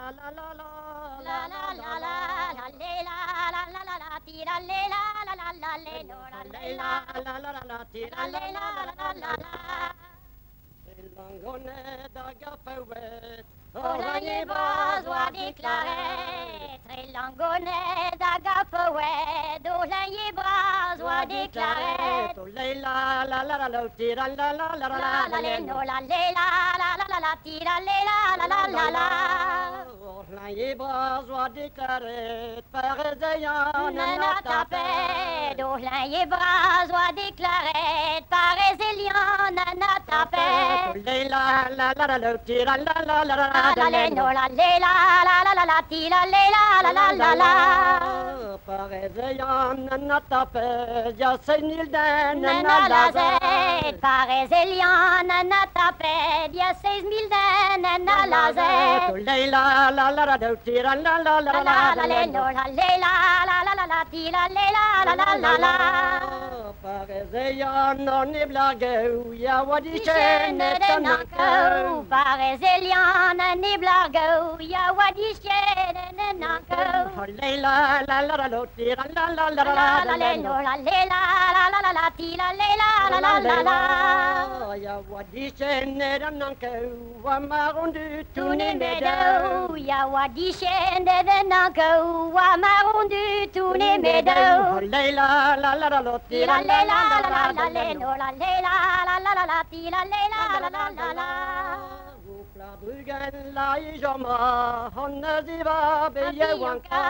la la la la la la la la le la la la la la ti la le la la la la le no la le la la la la la ti la le la la la la la. Orlagné bras déclaré, très langonnet d'agafouet, Orlagné bras déclaré. La la la la la ti la la la la la la la no la le la la la la la ti la le la la la la la. Orlagné bras déclaré, parisien nana tapé. Orlagné bras déclaré, parisien nana tapé. La la la la ti la la la la la la la no la le la la la la la ti la le la la la la la. Parisien nana tapé, ya 6000 den nana la zed. Parisien nana tapé, ya 6000 den nana la zed. La la la la la ti la la la la la la la no la le la la la la la ti la le la la la la la. Parisien on est blagueu, ya wadichen et nanko. Parisien on est blagueu, ya wadichen et nanko. La la la la la ti la la la la la la no la le la la la la la ti la le la la la la la. Ya wadichen et nanko, wa marondu tourne medo. Ya wadichen et nanko, wa marondu tourne medo. La la la la la ti la la la la la la no la le la la la la la ti la le la la la la la. Drugen la ijoma, on y va biewanka.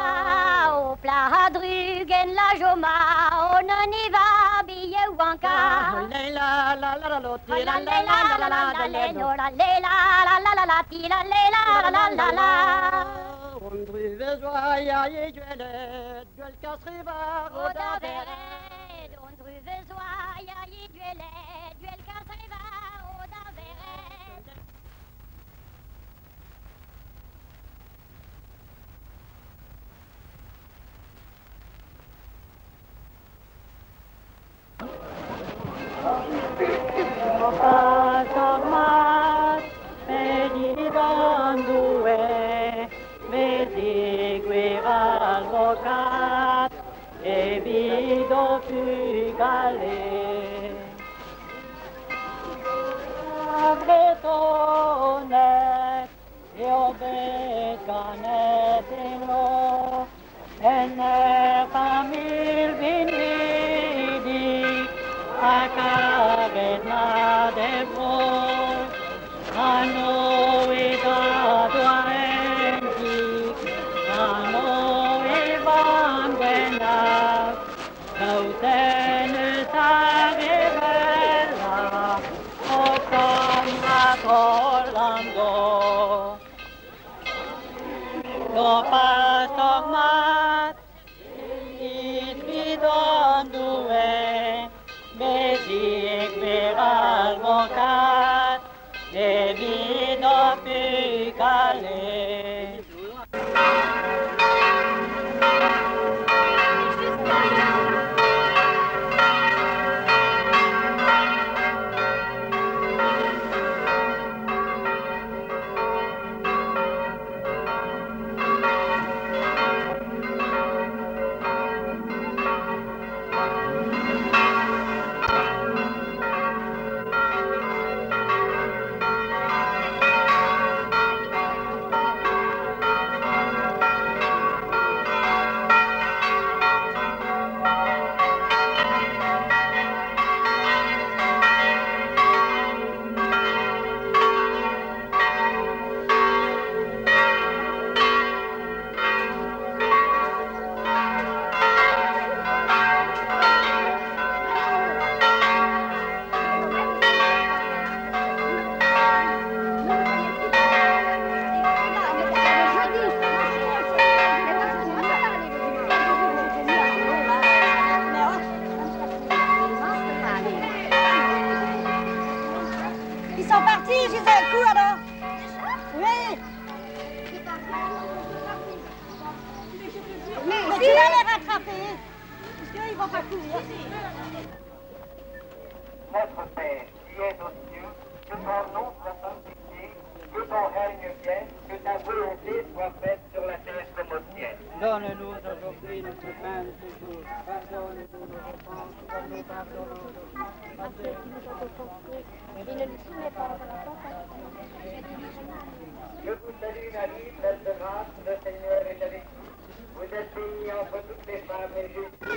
O pla drugen la joma, on y va biewanka. La la la la la ti la la la la la la no la le la la la la la ti la le la la la la la. On druvezoa ya yeduelet, duel kasrivar o daveret. On druvezoa ya yeduelet, duel kasrivar o daveret. Notre Père qui es aux cieux, que ton nom soit sanctifié, que ton règne vienne, que ta volonté soit faite sur la terre comme au ciel. Donne-nous aujourd'hui notre pain de ce jour. Pardonne-nous nos offenses, comme nous pardonnons aussi à ceux qui nous ont offensés. Et ne nous soumets pas à la tentation. Je vous salue Marie, pleine de grâce, le Seigneur est avec vous. Vous êtes bénie entre toutes les femmes et Jésus.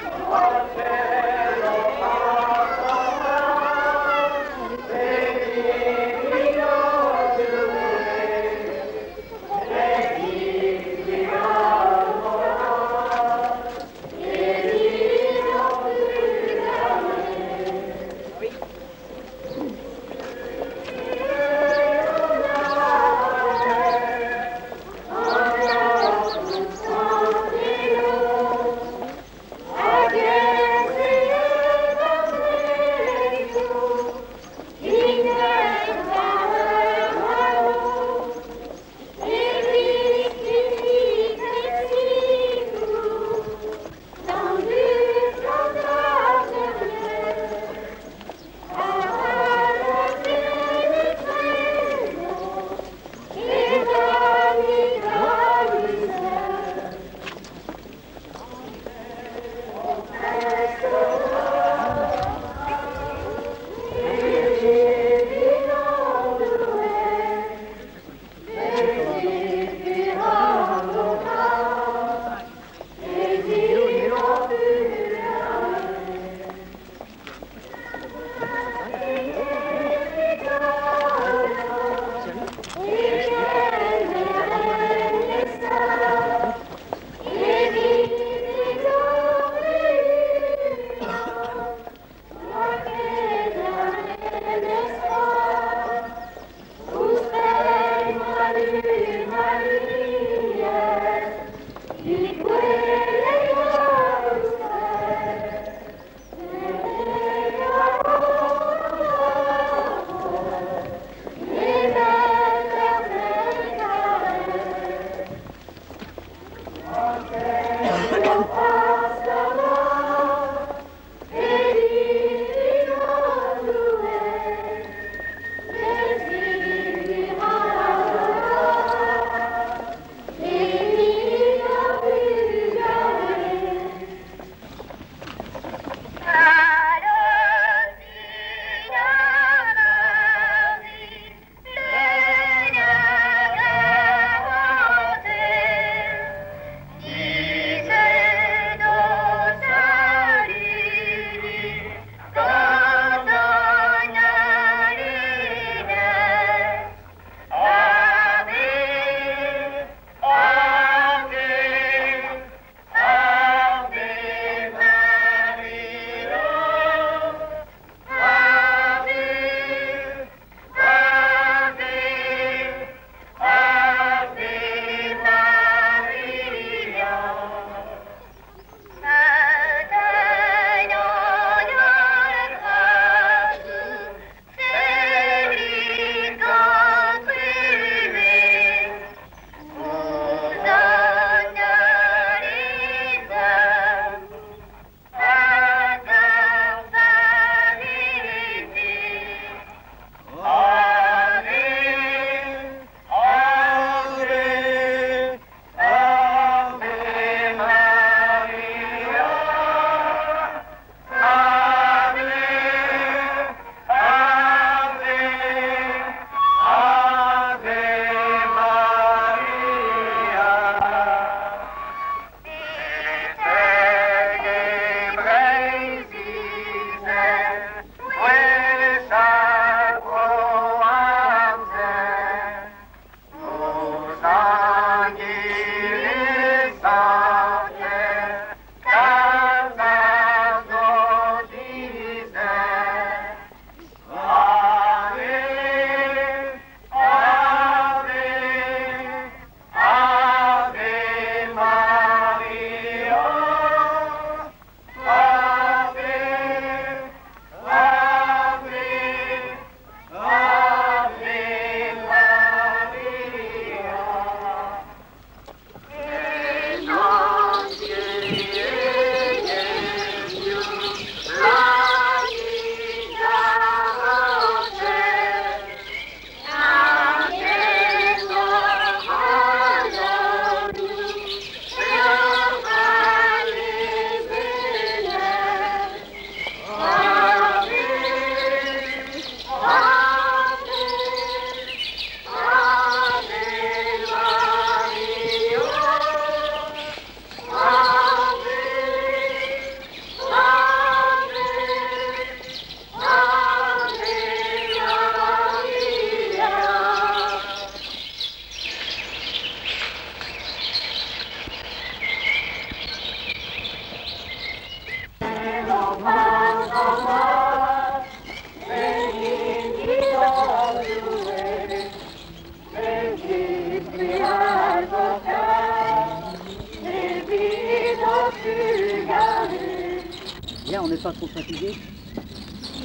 Bien, on n'est pas trop fatigué,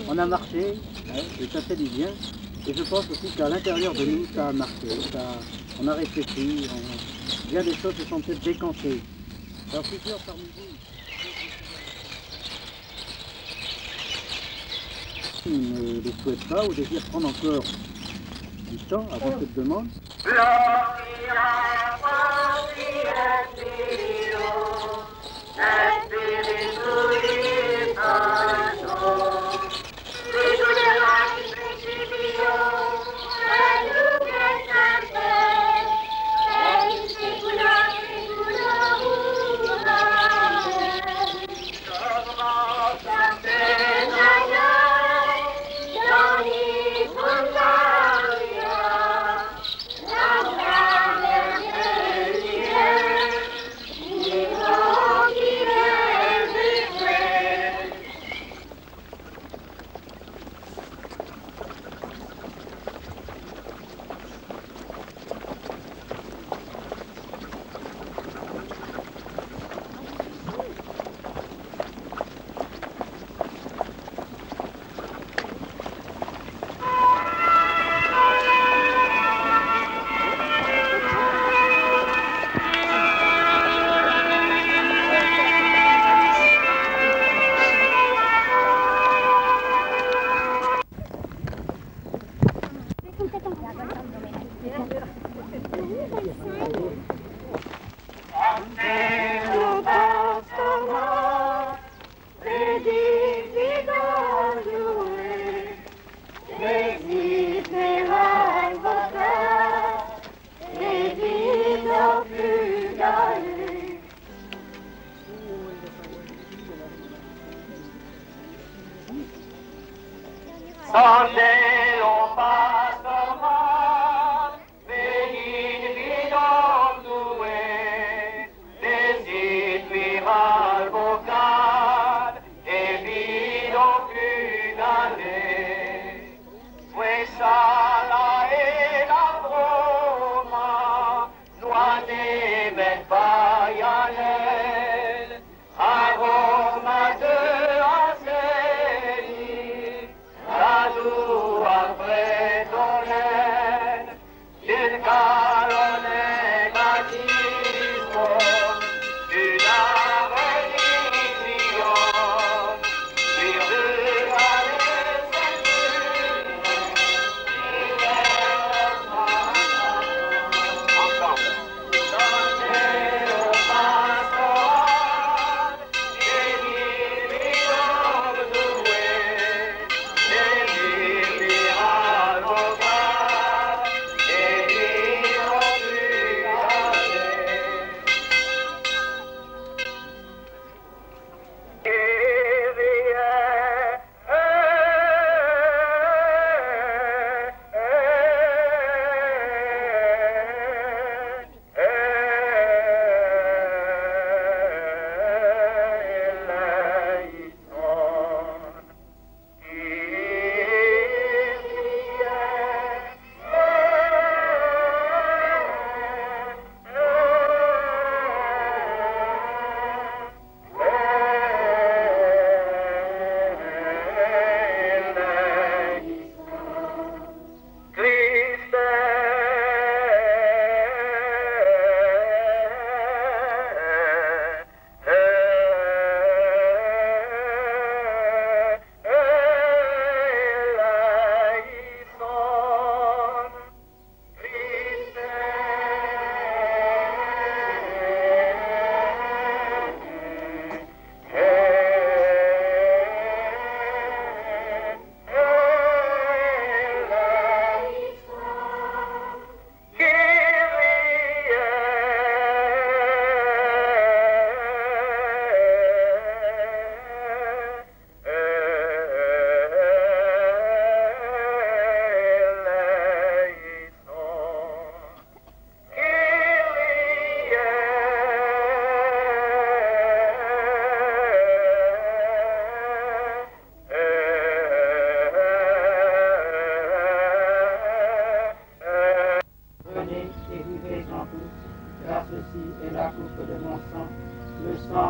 on a marché, hein, et ça fait du bien. Et je pense aussi qu'à l'intérieur de nous, ça a marché, ça, on a réfléchi, bien des choses se sont peut-être décantées. Alors plusieurs parmi vous ne le souhaitent pas ou désirent prendre encore du temps avant cette demande. Aroma de Azeli, la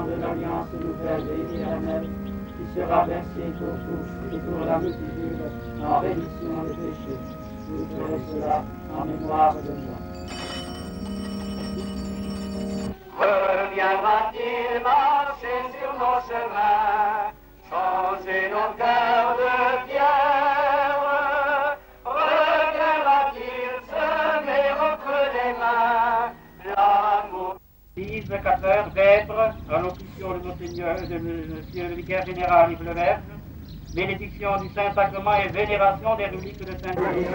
sang de l'alliance nouvelle et éternelle, qui sera versé pour tous et pour la multitude en rémission des péchés. Vous ferez cela en mémoire de moi. Reviendra-t-il marcher sur nos chemins, changer nos cœurs de pierre? Reviendra-t-il semer entre les mains l'amour? 10, 4 heures, vêpres, à l'officiant de Monseigneur, de Monsieur le vicaire général Yves Leverge, bénédiction du Saint-Sacrement et vénération des reliques de Saint-Louis.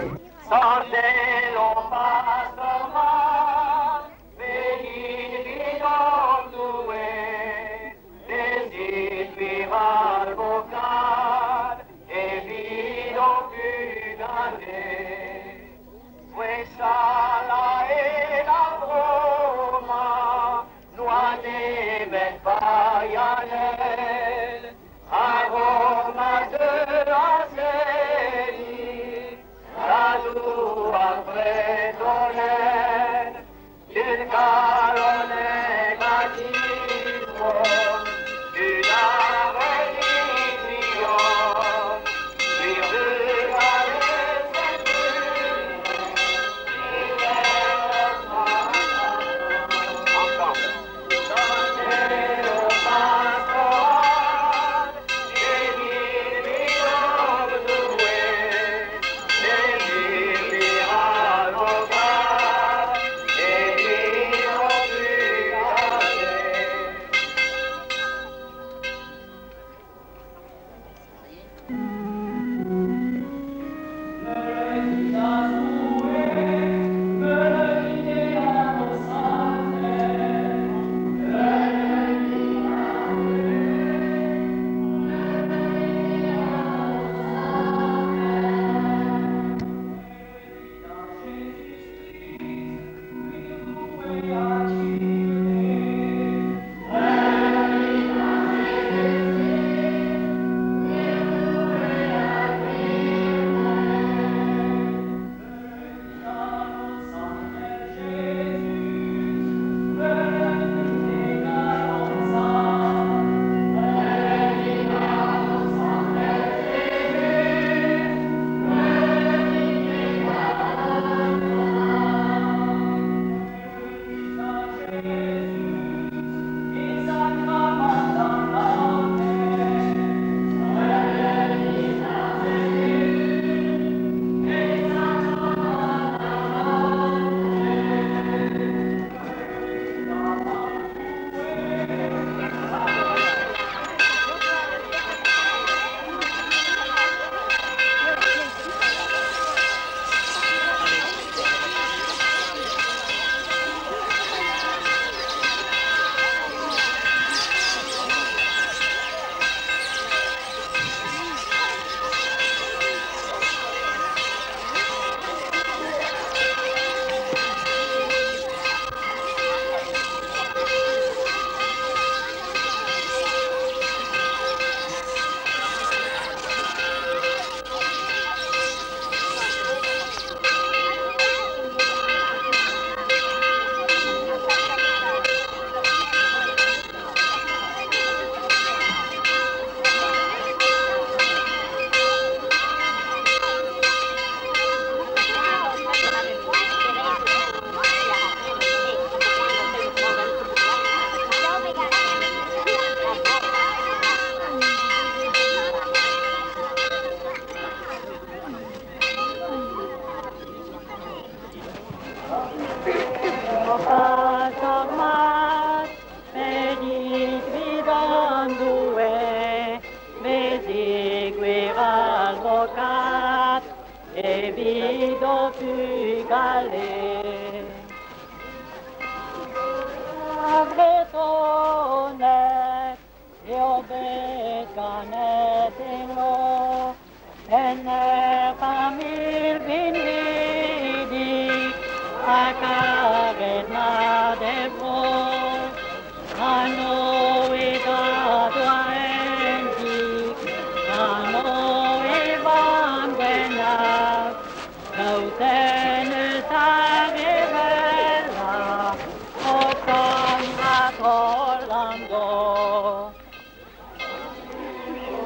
Orlando.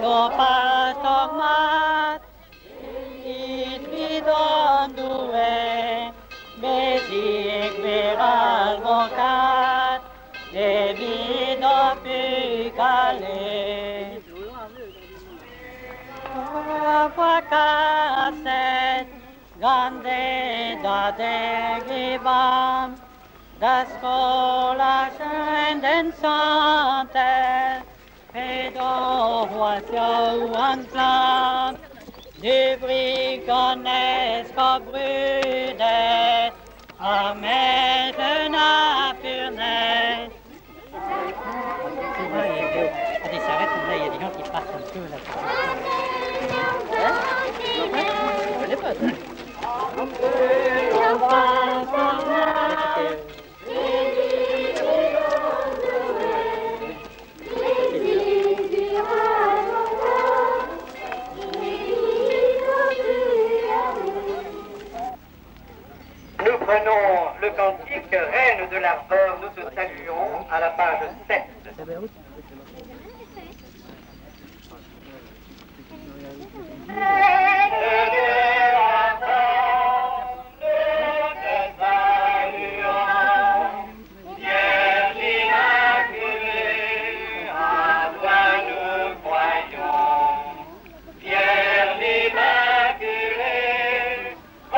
O pastor mat, it an Doue, bezik veral gonkat, evit an pukale. Oa kaset, gande da degibam, da skola den santel, Edo oa an du briganes ka brudet, a met na furnez. Ah, des s'arrêtent, là, il y a des gens qui partent un peu là. Hein? Je connais pas ça. Nous prenons le cantique Reine de l'Arvor, nous te saluons à la page 7. Reine de l'Arvor, nous te saluons, Vierge Immaculée, à toi nous croyons. Vierge Immaculée, à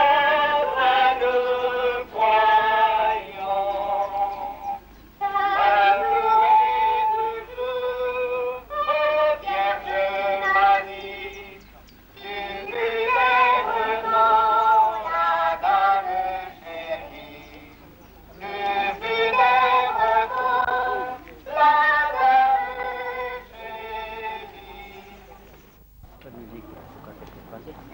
toi nous croyons. Allouée toujours, ô Vierge Marie, tu fus maintenant la dame chérie. Tu fus maintenant la dame chérie. Pas de musique, là, faut pas quelque chose.